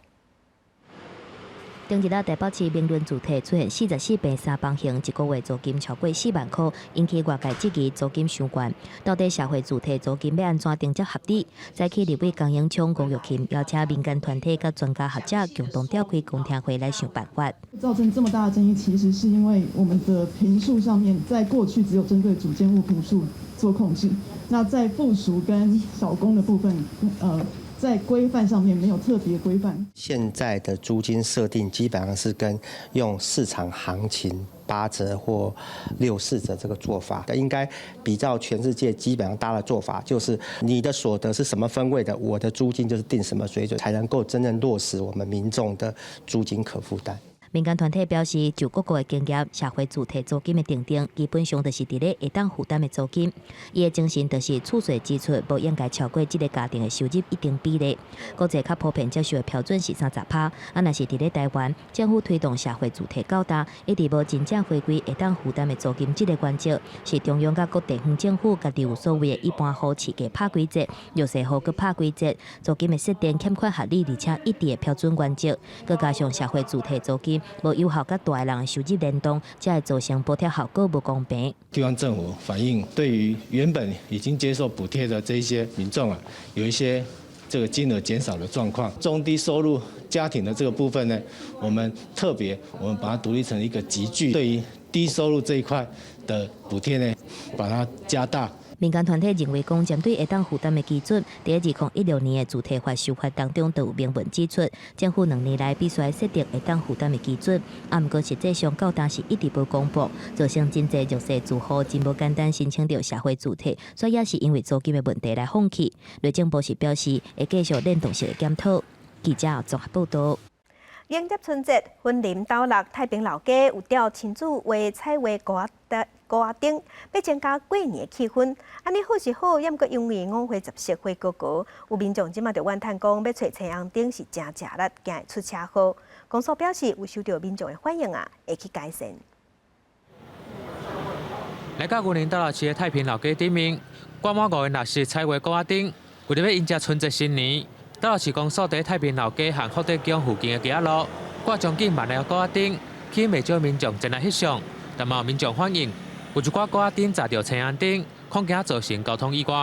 頂日啊，台北市明倫住宅出現44坪三房型，一個月租金超過4萬箍，引起外界質疑租金傷懸。到底社會住宅租金欲按怎定才合理？早起立委江永昌、吳玉琴邀請民間團體佮專家學者共同召開公聽會來想辦法。
造成這麼大的爭議，其實是因為我們的坪數上面，在過去只有針對主建物坪數做控制，那在附屬跟小工的部分，在規範上面沒有特別規範。
現在的租金設定基本上是跟用市場行情8折或6、4折這個做法，應該比較全世界基本上大家的做法，就是你的所得是什麼分位的，我的租金就是定什麼水準，才能夠真正落實我們民眾的租金可負擔。
民間團體表示，就各國的經驗，社會住宅租金的訂定，基本上就是佇咧會當負擔的租金。伊的精神就是厝稅支出無應該超過這个家庭的收入一定比例。國際較普遍接受的標準是30%。啊，若是佇咧台灣，政府推動社會住宅到今，一直無真正回歸會當負擔的租金這个原則，是中央佮各地方政府家己有所謂的一般戶市價拍幾折，弱勢戶閣拍幾折，租金的設定欠缺合理而且一致的標準原則，閣加上社會住宅租金無有效佮蹛的人的收入聯動，才會造成補貼效果無公平。
地方政府反映，對於原本已經接受補貼的這一些民眾啊，有一些這個金額減少的狀況。中低收入家庭的這個部分呢，我們特別我們把它獨立成一個級距，對於低收入這一塊的補貼呢，把它加大。
民間團體認為，講針對會當負擔的基準，佇2016年的住宅法修法當中，就有明文指出，政府2年內必須設定會當負擔的基準。啊，毋過實際上到今是一直無公布，造成真濟弱勢住戶真無簡單申請著社會住宅，所以也是因為租金的問題來放棄。內政部是表示會繼續聯動式的檢討。記者綜合報導。
迎接春節，雲林斗六太平老街有吊親子畫彩畫高仔高仔燈，欲增加過年的氣氛。按呢好是好，猶毋過因為五花十色火高高，有民眾這馬就怨嘆講，欲揣青紅燈是誠食力，驚會出車禍。公所表示有收到民眾的反應啊，會去改善。
來到雲林斗六市的太平老街頂面，掛滿五顏六色彩畫高仔燈，為著欲迎接春節新年。斗六市公所佇太平老街和福德宮附近的街仔路，掛將近萬个高仔燈，吸引袂少民眾前來翕相，但嘛有民眾反映，有一寡高仔燈閘著青紅燈，恐驚造成交通意外。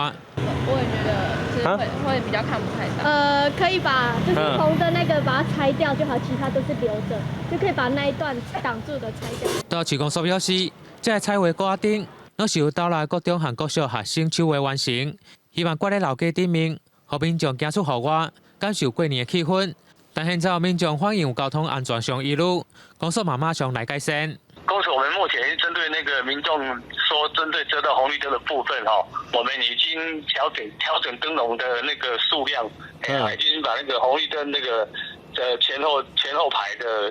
我也覺得就是會比較看不太到。
可以把就是紅的那個把它拆掉就好，其他都是留着，就可以把那一段擋住的拆掉。
斗六市公所表示，這个彩畫高仔燈，攏是由斗六國中和國小學生手畫完成，希望掛佇老街頂面。予民眾行出戶外，感受過年的氣氛。但現在有民眾反映有交通安全上疑慮，公所嘛馬上來改善。
公所我們目前針對那個民眾說針對遮到紅綠燈的部分，哈，我們已經調整燈籠的那個數量，已經把那個紅綠燈那個前後排的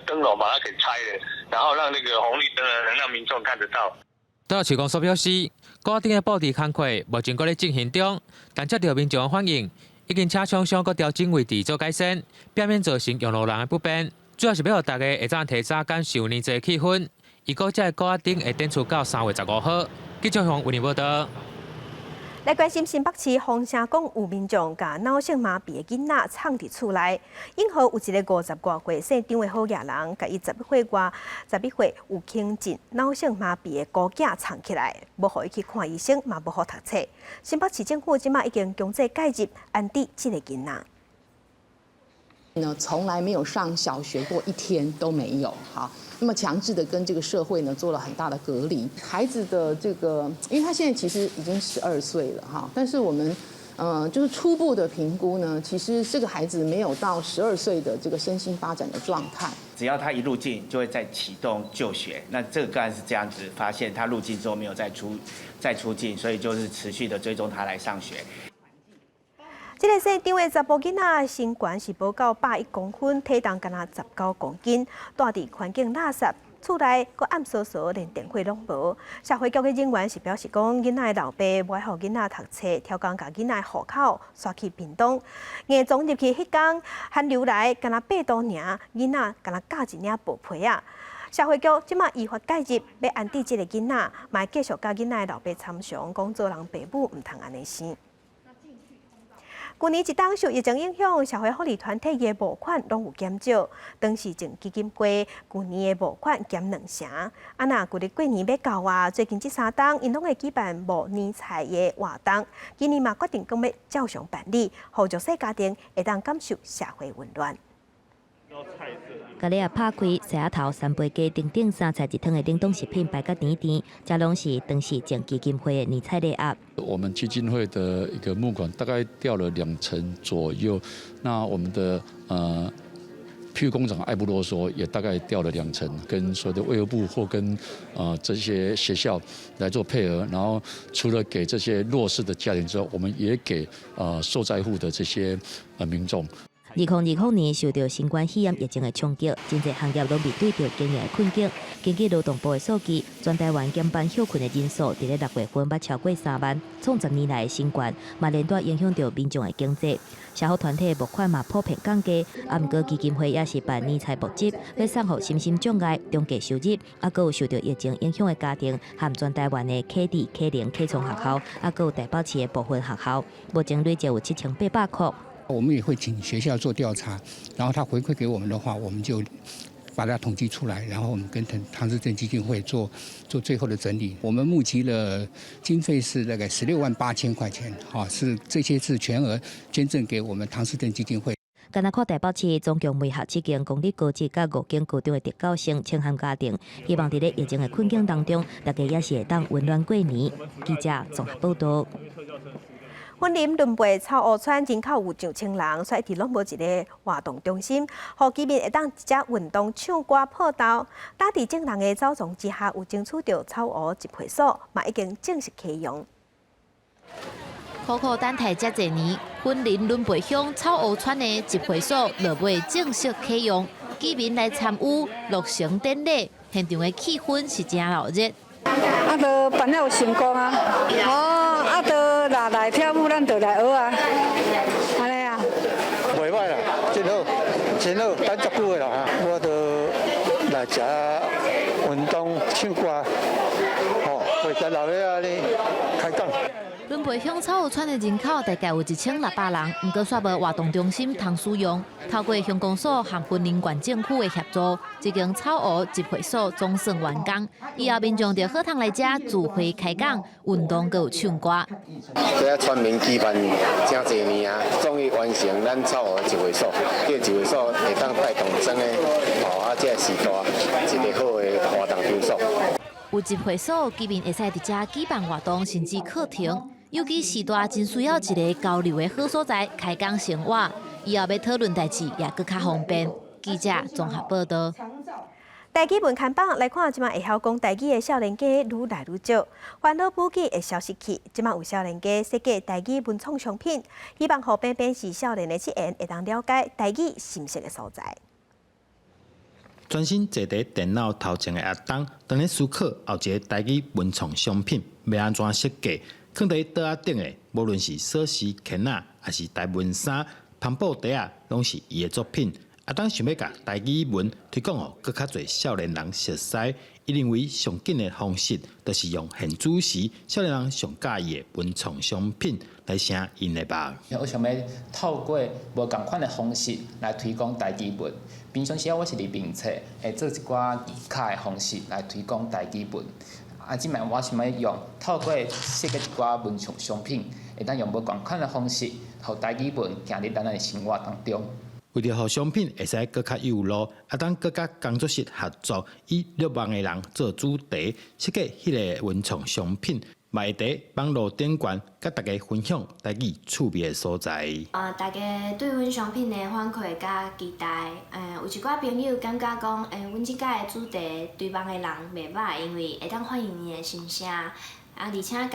燈籠把它給拆了，然後讓那個紅綠燈能讓民眾看得到。
斗六市公所表示，高仔燈的布置工課目前閣咧進行中，但接著民眾反映，已經請廠商閣調整位置做改善，避免造成用路人的不便。主要是欲予大家會當提早感受年節氣氛。預估這个高仔燈會展出到3月15號。記者黃為您報道。
來關心新北市豐城港有民眾共腦性麻痹的囡仔藏佇厝內，幸好有一个50外歲姓張的好額人，共伊11歲外11歲有輕症腦性麻痹的孤囝藏起來，無予伊去看醫生，嘛無予讀冊。新北市政府這馬已經強制介入安置這个囡仔。
呢，從來沒有上小學過一天都沒有，好，那麼強制的跟這個社會呢做了很大的隔離。孩子的這個，因為他現在其實已經12歲了，哈，但是我們，就是初步的評估呢，其實這個孩子沒有到十二歲的這個身心發展的狀態。
只要他一入境，就會再啟動就學。那這個個案是這樣子，發現他入境之後沒有再出境，所以就是持續的追蹤他來上學。
這个姓張的查埔囡仔身懸是無夠101公分，體重干焦19公斤，蹛佇環境垃圾，厝內閣暗嗖嗖，連電火攏無。社會局的人員是表示講，囡仔的老爸無愛予囡仔讀冊，刁工共囡仔的戶口徙去屏東，硬裝入去彼工寒流來，干焦8度爾，囡仔干焦咬一領薄被仔。社會局這馬依法介入，欲安置這个囡仔，嘛會繼續佮囡仔的老爸參詳，講做人爸母毋通按呢生。舊年一冬受疫情影響，社會福利團體的募款攏有減少。唐氏症基金會舊年的募款減2成。啊，若舊曆過年欲到啊，最近這3冬𪜶攏會舉辦募年菜的活動。今年嘛決定講欲照常辦理，予弱勢家庭會當感受社會溫暖。
共禮盒拍開，西仔頭三杯雞等等三菜一湯的冷凍食品擺甲甜甜，這攏是唐氏症基金會的年菜禮盒。
我們基金會的一個募款大概掉了2成左右，那我們的庇護工廠愛不囉嗦也大概掉了2成，跟所有的衛福部或跟這些學校來做配合，然後除了給這些弱勢的家庭之外，我們也給受災戶的這些民眾。
2020年受著新冠肺炎疫情的衝擊，真濟行業攏面對著經營的困境。根據勞動部的數據，全台灣減班歇睏的人數，佇咧6月份捌超過3萬，創10年來的新高，嘛連帶影響著民眾的經濟。社福團體募款嘛普遍降低，啊，毋過基金會也是辦年菜募集，欲送予身心障礙、中低收入，啊，閣有受著疫情影響的家庭，和全台灣的啟智、啟靈、啟聰學校，啊，閣有台北市的部分學校，目前累計有7800塊。
我們也會請學校做調查，然後他回饋給我們的話，我們就把它統計出來，然後我們跟唐氏症基金會做最後的整理。我們募集了經費是大概168,000塊錢，哈，是這些是全額捐贈給我們唐氏症基金會。
敢若看台北市總共每學7間公立高職佮5間高中的特教生清寒家庭，希望佇咧疫情的困境當中，大家也是會當溫暖過年。記者綜合報道。
雲林崙背草湖村人口有上千人，所以一直攏無一个活動中心，予居民會當直接運動、唱歌、報道。打佇眾人的走傱之下，有爭取著草湖集會所，嘛已經正式啟用。
苦苦等待遮濟年，雲林崙背鄉草湖村的集會所落尾正式啟用，居民來參與落成典禮，現場的氣氛是誠鬧熱。
啊，都辦了有成功啊！哦，啊，都若來跳舞，咱就來學啊，按呢啊。
袂䆀啦，真好，真好，等足久的啦，我都來食運動、唱歌，吼，會使老歲仔咧開講。
崙背鄉草湖村的人口大概有1600人，毋過煞無活動中心通使用。透過鄉公所和雲林縣政府的協助，這間草湖集會所總算完工。以後民眾就好通來遮聚會開講、運動閣有唱歌。
這村民期盼誠濟年啊，終於完成咱草湖集會所。這個集會所會當帶動整個吼啊，這個時代一個好的活動場所。
有集會所，居民會使佇遮舉辦活動，甚至課程。尤其時代真需要一个交流的好所在，開講生活，以後欲討論代誌也閣較方便。記者綜合報道。
台語文看板來看，這馬會曉講台語的少年家愈來愈少，煩惱母語會消失去。這馬有少年家設計台語文創商品，希望予平平是少年的職員會當了解台語心聲的所在。
專心坐佇電腦頭前的阿東，當咧思考後一个台語文創商品欲按怎設計。囥佇桌仔頂的，無論是鎖匙圈仔，抑是台文衫、帆布袋仔，攏是伊的作品。阿東想欲共台語文推廣予閣較濟少年人熟似，伊認為上緊的方式，就是用現主時少年人上佮意的文創商品來成𪜶的夢。
我想欲透過無仝款的方式來推廣台語文。平常時我是佇面冊會做一寡字卡的方式來推廣台語文。啊，這擺我想欲用透過設計一寡文創商品，會當用無仝款的方式，予台語文行入咱的生活當中。
為著予商品會使閣較有路，阿東閣佮工作室合作，以6萬的人做主題，設計彼个文創商品，嘛會佇網路頂懸，佮大家分享台語趣味的所在。
大家對阮商品的反饋佮期待，有一寡朋友感覺講，阮這擺的主題對網的人袂䆀，因為會當反映𪜶的心聲，啊，而且共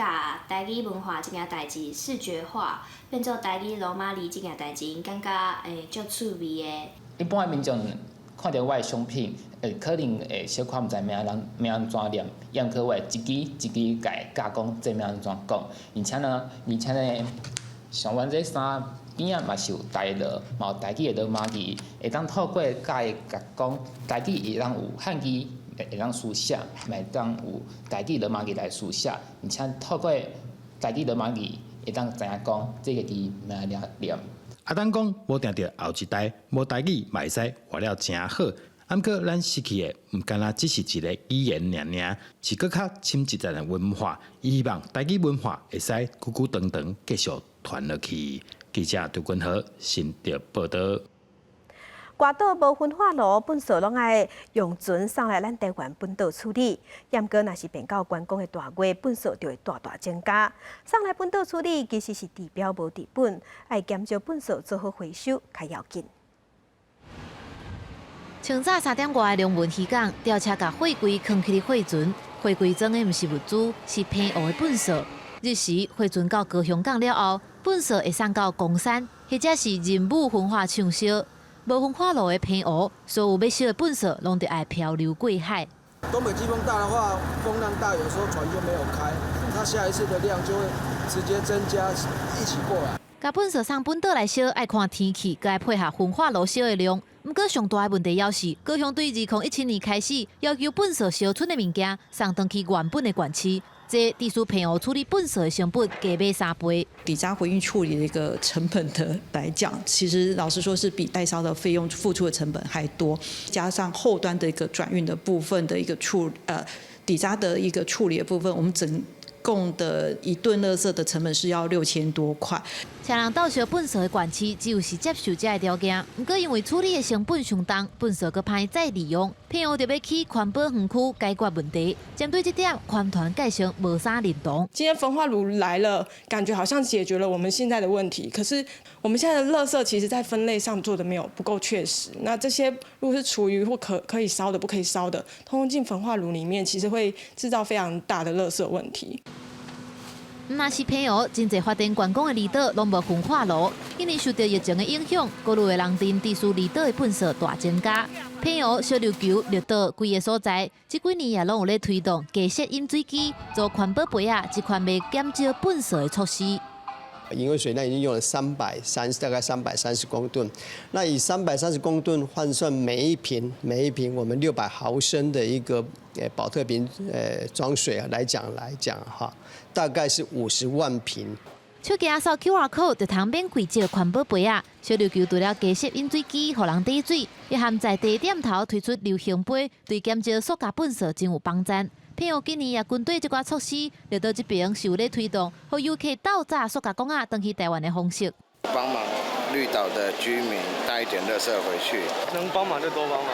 台語文化這件代誌視覺化，變做台語羅馬字這件代誌，𪜶感覺足趣味的。
一般的民眾看著我的商品，會可能會小可毋知欲按怎欲按怎念，猶過我會一支一支共伊教講這欲按怎講，而且呢，像阮這衫邊仔嘛是有台羅，嘛有台語的羅馬字，會當透過共伊共講，台語會當有漢字會當書寫，嘛會當有台語羅馬字來書寫，而且透過台語羅馬字會當知影講這个字欲按怎念。
阿東講，無定著後一代無台語嘛會使活了誠好。毋過咱失去的，毋干焦只是一个語言爾爾，是閣較深一層的文化。伊希望台語文化會使久久長長繼續傳落去。記者杜君和新竹報導。
外島無焚化爐，糞埽攏愛用船送來咱台灣本島處理。毋過，若是變到觀光的大月，糞埽就會大大增加。送來本島處理其實是治標無治本，愛減少糞埽做好回收較要緊。
清早3點外的龍塭漁港，吊車共貨櫃囥起佇貨船，貨櫃裝的毋是物資，是澎湖的糞埽。日時貨船到高雄港了後，糞埽會送到岡山，或者是仁武焚化廠燒。無焚化爐的澎湖，所有欲燒的糞埽攏得愛漂流過海。
東北季風大的話，風浪大，有時候船就沒有開，它下一次的量就會直接增加，一起過來。
共糞埽送本島來燒，愛看天氣，閣愛配合焚化爐燒的量。毋過上大的問題猶是，高雄對2017年開始要求糞埽燒出的物件送轉去原本的縣市，這致使澎湖處理糞埽的成本加碼3倍。
底渣回運處理的一個成本的來講，其實老實說是比代燒的費用付出的成本還多，加上後端的一個轉運的部分的一個底渣的一個處理的部分，我們整共的一噸垃圾的成本是要6000多塊。
車人鬥燒糞埽的縣市只有是接受這个條件，毋過因為處理的成本傷重，糞埽閣歹再利用，澎湖就欲起環保園區解決問題。針對這點，環團界性無啥認同。
今天焚化爐來了，感覺好像解決了我們現在的問題，可是我們現在的垃圾其實在分類上做的沒有不夠確實。那這些如果是廚餘或可以燒的、不可以燒的，通通進焚化爐裡面，其實會製造非常大的垃圾問題。
毋但是澎湖，真濟發電觀光的離島攏無焚化爐，因為受著疫情的影響，古老的人鎮致使離島的糞埽大增加。澎湖、小琉球、綠島幾个所在，這幾年也攏有咧推動加設飲水機、做環保杯仔，這款欲減少糞埽的措施。
飲用水呢已經用了330，大概330公噸。那以330公噸換算每一瓶我們600毫升的一個寶特瓶裝水啊來講哈，大概是50萬瓶。
手機掃 QR code 就通免費借環保杯仔。小琉球除了加設飲水機，予人提水，也含在地點頭推出流行杯，對減少塑膠糞埽真有幫助。澎湖今年也針對這寡措施，綠島這邊是有咧推動，予遊客倒紮塑膠公仔轉去台灣的方式。
幫忙綠島的居民帶一點垃圾回去，
能幫忙就多幫忙，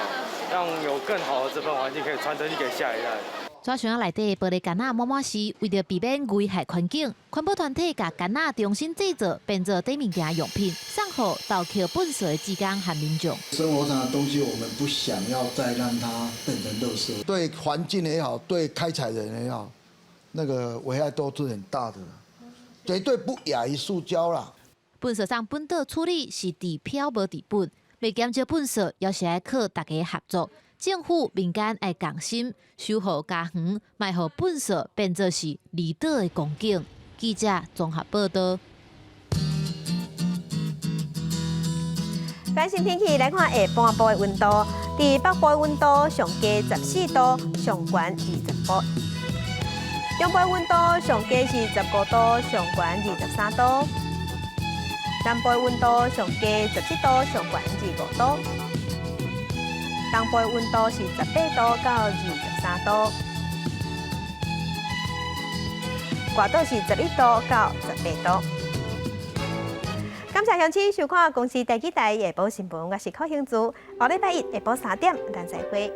讓有更好的這份環境可以傳承去給下一代。
紙箱仔內底玻璃罐仔滿滿是，為著避免危害環境，環保團體共罐仔重新製造，變做綴物件用品，送予投棄糞埽的志工和民眾。
生活上的東西，我們不想要再讓它變成垃圾，對環境也好，對開採人也好，那個危害都是很大的，絕對不亞於塑膠啦。
糞埽送本島處理是治標無治本，欲減少糞埽，猶是愛靠大家合作。政府民間愛共心守護家園，莫予糞埽變做是離島的光景。記者綜合報道。
關心天氣來看下半晡的溫度，佇北部的溫度上低14度，上懸20度；中部的溫度上低是15度，上懸23度；南部的溫度上低17度，上懸25度。東部的溫度是18度到23度，外島是11度到18度。感謝鄉親收看公視第幾台下晡新聞，我是柯興珠。後禮拜一下晡3點，咱再會。